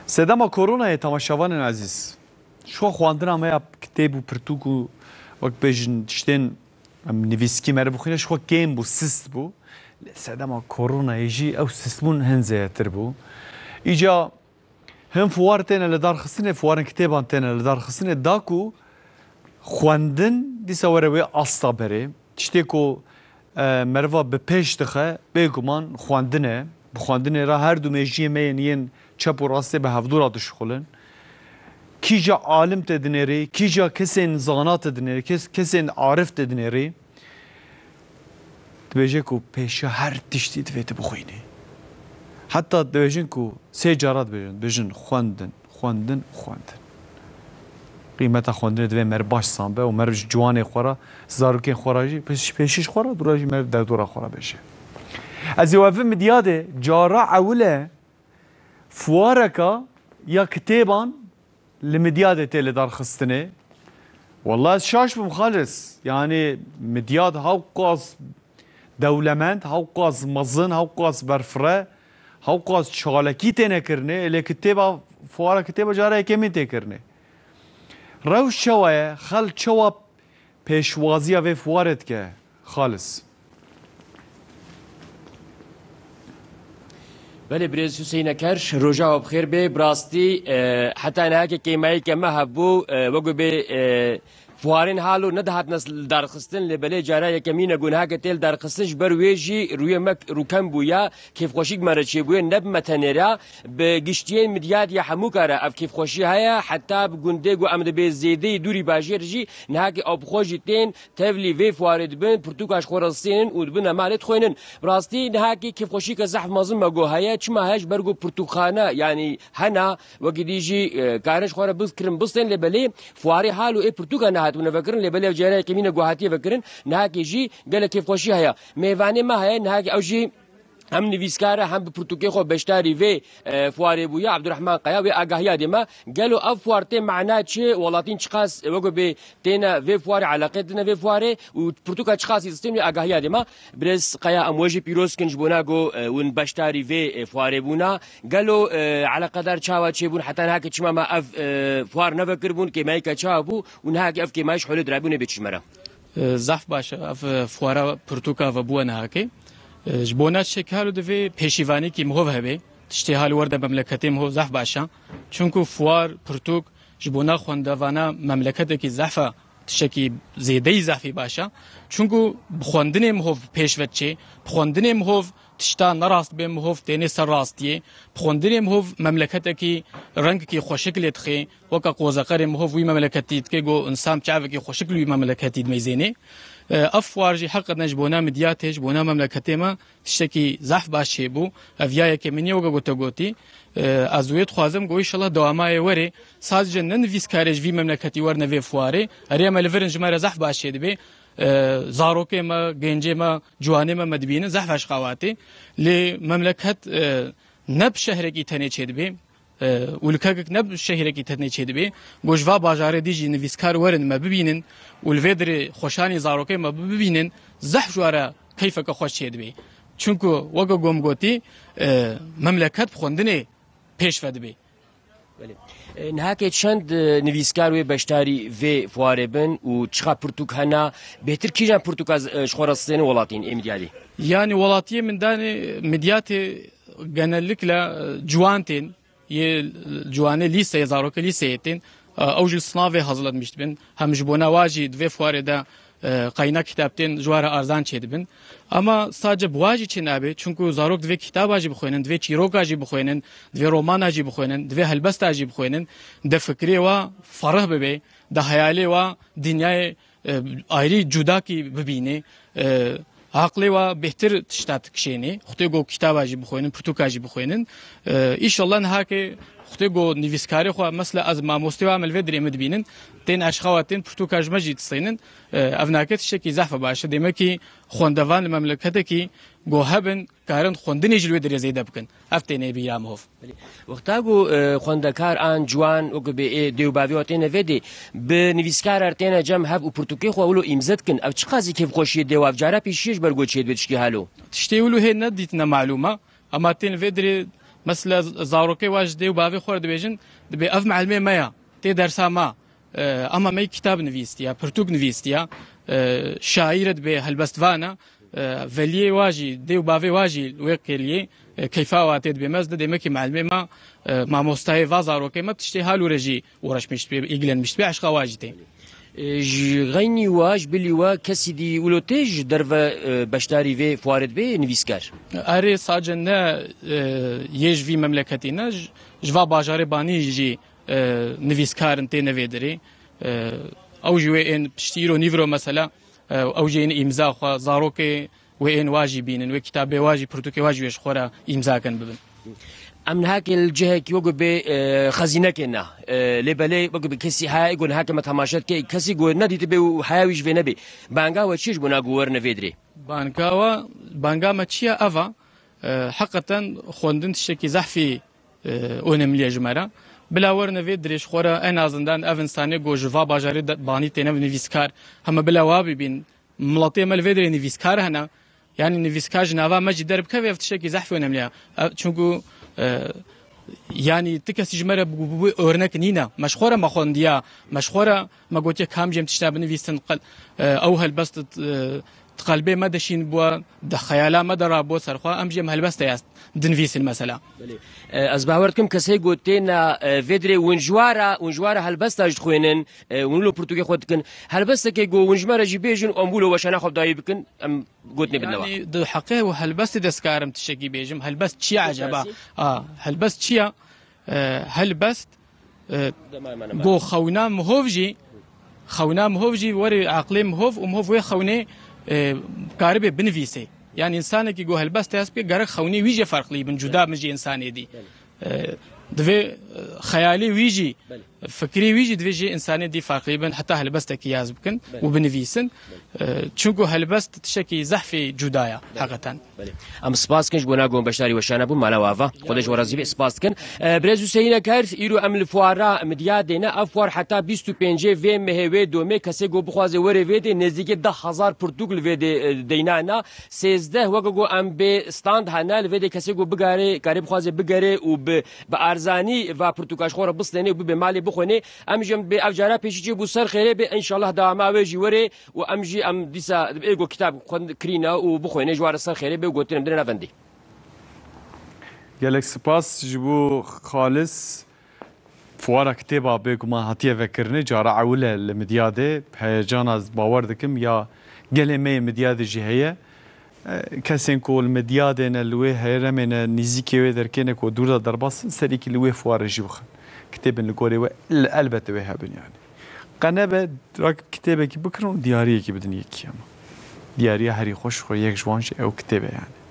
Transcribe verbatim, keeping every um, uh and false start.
Sedema koronayê, temaşevanên ezîz, ji xwe xwendina me ya kitêb û pirtûk û, wek bêjin, tiştên, em, nivîskî meriv bixwîne, ji xwe kêm bû, sist bû. Lê sedema koronayê jî ew sistbûn hin zêdetir bû. Îca hin fuar têne li darxistinê, fuarên kitêban têne li darxistinê, da ku xwendin dîsa were wê asta berê. Tiştê ku, e, meriva bi pêş dixe, bêguman xwendin e. Bi xwendinê re her du mêjiyê me yên, yên çep û rastê bi hevdû re dişixulin. Kîja alim te dinêrî, kîja kesên zana te dinêrî, kes-, kesên arif te dinêrî. Dibêje ku pêşiya her tiştî divê tu bixwînî. Heta dibêjin ku sê cara dibêjin, dibêjin xwendin, xwendin, xwendin. Qîmeta xwendinê divê meriv baş zanbe û meriv ji ciwanê xwe re, zarokên xwe re jî, pêş-, pêşî ji xwe re, dûra jî meriv derdora xwe re bêje. Ez ê we vim Midyadê, cara ewil e fuareka ya kitêban li Midyadê tê lidarxistinê. Walla ez şaş bûm xalis. Yanî Midyad hewqas dewlemend, hewqas mezin, hewqas berfireh, hewqas çalakî têne kirinê, lê kitêba, fuara kitêba cara yekemîn tê kirinê. Rewş çawa ye? Xelk çawa pêşwaziya vê fuarê dike? Xalis. Belê, birêz Huseyneker, roja we bi xêr bê. Bi rastî, e, heta nihake kêmayîke me hebû, e, wek bê, e, fuarên halo nedihatine darxistin, lê belê cara yekemîn e ku nihake tê li darxistin, ji ber wê jî rûyê me rûkem bûya, kêfxweşîk me re çêbûye, ne bi me tenê re, bi giştiyên Midyadê ya hemû kare ev kêfxweşî heye, heta bi gundê ku em dibê zêdeyî dûrî bajêr jî nihake ew bi xwe jî tên tevlî vê fuarê dibin, pirtûka ji xwe re distênin û dibine malê dixwînin. Bi rastî nihakî kêfxweşîke zehf mezin me got heye. Çima heye? Ji ber ku pirtûkxane, yanî hena, wekî dî jî, e, karin ji xwe re bikirin, bistên, lê belê fuarê halo ê pirtûka nehatibûne vekirin, lê belê ev cara yekemîn e ku hatiye vekirin, nihakê jî gelek kêfxweşî heye. Mêvanê me heye, nihakê ew jî hem nivîskar e, hem bi pirtûkê xwe beşdarî vê, e, fuarê bûye. Abdurrahman Kaya, wê agahiya dê me. Gelo ev fuar tê mana çi? Welatîn çiqas, e, wek bê têne vê fuarê, eleqê tine vê fuarê û pirtûka çiqasî distên wê agahiya dê me. Birêz Kaya, em we jî pîroz kin ji bona ku, e, hûn beşdarî vê, e, fuarê bûna. Gelo, e, eleqedar çawa çêbûn, heta nihake çima me ev, e, fuar nevekiribûn, kêmayîka çawa bû û nihake ev kêmayî ji holê dirabûnê bê çi ji me re? E, zehf baş e, ev, e, fuara pirtûka ve bûye nihakê. E, ji bona çekî halo divê pêşîvanîkî mihov hebe. Tiştê halo werde memleketê mihov zehf baş e. Çunku fuar, pirtûk ji bona xwendevana memleketekî zehf e, tiştekî zêdeyî zehfî baş e. Çunku bi xwendinê mihov pêş ve diçê, bi xwendinê mihov tişta nerast bê, mihov tênê ser rastiyê, bi xwendinê mihov memleketekî rengekî xweşik lê dixê, weke qozeqerê mihov wî memleketî dike, ku însan çavekî xweşik li wî memleketî dimeyzênê. E, ev fuar jî heqeten ji bona Midyatê, ji bona memleketê me tiştekî zehf baş çêbû. Ev ya yekemînî ye, weke ku te gotî. E, ez wê dixwazim ku înşallah dewamayê werê sadece ne nivîskarê ji vî memleketî werne vê fuarê. Erê em li vir in, ji me re zehf baş çêdibê. E, zarokê me, gencê me, ciwanê me me dibînin, zehf eşqawatê. Lê memleket, e, ne bi şehrekî tenê çêdibê. E, û li kekek ne bi şehrekî tenê çêdibê. Ku ji va bajarê dî jî nivîskar werin me bibînin û li vê dirê xweşanî zarokê me bibînin, zehf ji we re keyfeke xweş çêdibê. Çunku weke ku min gotî, e, memleket bi xwendinê pêş ve dibê. Belê. E, nihakê çend, e, nivîskar wê beşdarî vê fuarê bin û çiqa pirtûk hena? Bêhtir kîjan pirtûka z-, e, ji xwe re distênin welatîn ê Midyadê? Yanî welatiyê min danê Midyatê genellikle, e, ciwan tên, yê ciwanê lîseyê, zarokê lîseyê tên, e, ew jî li sinavê hazirlanmiş dibin. Hem ji bona wa jî di vê fuarê de, e, qayna kitap tên ji wa re arzan çêdibin. Ama sadece bi wa jî çênabe, çunku zarok divê kitaba jî bixwênin, divê çîroka jî bixwênin, divê romana jî bixwênin, divê helbesta jî bixwênin, de fikrê wa ferih bibe, de heyalê wa dinyayê, e, ayrî cudakî bibîne, e, aqlê wa bêhtir tişta dikişêne. Xwedê ku kitaba jî bixwênin, pirtûka jî bixwênin. E, îşallah nihakê Xwedê ku nivîskarê xwe, mesela ez mamostê wa em li vê dirê min dibînin, tên eşxawa tên pirtûka ji me jî distênin. E, ev nake tiştekî zehf e baş e. Demekî xwendevan li memleketekî ku hebin, karin xwendinê jî li wê dirê zêde bikin. Ev têne bîra mihov. Wexta ku, e, xwendekar an ciwan wekî bê ê dê û bavê we têne vê dê, bi nivîskar re têne cem hev û pirtûkê xwe wilo îmze dikin. Ev çiqasî kêfxweşiyê dê û ev cara pêşiyê ji ber ku çêdibê tiştî halo? Tiştê wilo hê nedîtine malûm e. Ema tên vê dirê Mesela zarokê wa ji dê û bavê xwe re dibêjin, dibê ev melimê me ya, tê dersa me, e, ama me kitab nivîstiya, pirtûk nivîstiya, e, şaîr e dibê helbestvan e, e, veliyê wa jî, dê û bavê wa jî wê qêliyê, e, keyfa wa tê dibê me, ez didê me ki melimê me, e, mamostayê va zarokê me tiştê hal û re jî uğraşmiş dibê, ilgilenmiş dibê, eşqa wa jî tê. E, ji xeynî we, ji bilî we kesî dî wilo tê ji derve, e, beşdarî vê fuarê dibe nivîskar? Erê, sadece ne, e, yê ji vî memleketî ne, ji, ji va bajarê banî jî, e, nivîskar in têne vê dirê. E, ew jî wê ên piştî îro nîvro mesela, e, ew jî ên îmza xwe, zarokê wê ên wa jî bînin, wê kitabê wa jî, pirtûkê wa jî wê ji xwe re îmza kin bibin. Em niha ki li cihekî wekî bê, e, xezînekê ne. E, lê belê wekî bê kesî haya, êgo niha ki me temaşe dike, kesî go nedîtibê û haya wî ji vê nebê. Banga we çi ye ji bona go werine vê dirê? Banga we, banga me çi ye ev e. E, heqeten xwendin tiştekî zehfî, e, önemli ye ji me re. Bila werine vê dirê ji xwe re en azından ev insanê go ji va bajarê de, banî têne nivîskar. Hema bila wa bibîn, miletê me li vê dirê nivîskar hene. Yanî nivîskar ji nava me jî derbikeve, ev tiştekî zehf önemli ye. Ev, çunku, e, yanî ti kesî ji me re bi, bi, bi örnek nîne. Me ji xwe re me xwendiya, me ji xwe re me gotiye kam jî em tişta binivîsin, qel-, e, ew helbest, e, di qelbê me de şîn bû, di xeyala me de rabû serxwe, em jî em helbeste ya dinivîsin mesela. Belê. E, ez bawer dikim kesê ku têne, e, vê dirê hûn ji wa re, hûn ji wa re helbesta jî dixwînin, e, hûn wilo pirtûkê xwe dikin. Helbestekê ku hûn ji me re jî bêjin, em wilo weşana xwe bi dawî bikin, em gotinê bidin we. Yanî di heqê û helbestê de dikarim tiştekî bêjim. Helbest çi ye acaba? Nasî? A, helbest çi ye? E, helbest, e, Dema me nema. Go xewna mihov jî, xewna mihov jî werê aqlê mihov û mihov wê xewnê, e, karibe binivîsê. Yanî insanekî go helbest hesp ke gerek xewnê wî jî ferqlî bin, cuda bin ji insanê dî. Belê. E, divê, e, xeyalê wî jî, Belê. Fikrê wî jî divê ji insanê dî ferqlî bin, heta helbestekî yaz bikin Belê. Û binivîsin. Belê. E, çunku helbest tiştekî zehfî cuda ye, Belê. Heqeten. Belê. Em spas dikin ji bona ku beşdarî weşana bûn, mala we ava. Xwedê ji we razî be, spas dikin. E, Birêz Huseyîn Eker, îro em li fuara Midyadê ne. Ev fuar heta bîst û pêncê vê mehê wê domê, kesê ku bixwaze were vê dê, nêzdîkî deh hezar pirtûk li vê dê, e, deyna ne. Sêzdeh weke ku em bê stand hene, li vê dê kesê ku bigare, kare bixwaze bigere û bi, bi arzanî va pirtûka ji xwe re bistêne û bibe malê bixwêne. Em jî em bê ev cara pêşî çê bû ser xêrê bê, înşallah dewama wê jî were. Û em jî em dîsa ê ku kitab xwend kirîne û bixwêne ji wan re ser xêrê bê û gotin em dine navendê. Gelek spas ji bo Xalis. Fuara kitêba bêguman hatiye vekirinê, cara ewil e li Midyadê. Heyecana ez bawer dikim ya gelê me yê Midyadê jî heye. E, kesên ku li Midyadê ne, li wê herêmê ne, nîzîkê wê derkê ne ku dûr de derbas in, serîkî li wê fuarê jî bixin. Kitêbên li gorê we li elbete wê hebin yanî. Qe nebe, rakib kitêbekî bikirin û diyariyekî bidin yekî hema. Diyariya herî xweş xwe yek ji wan jî ew kitêb e yanî.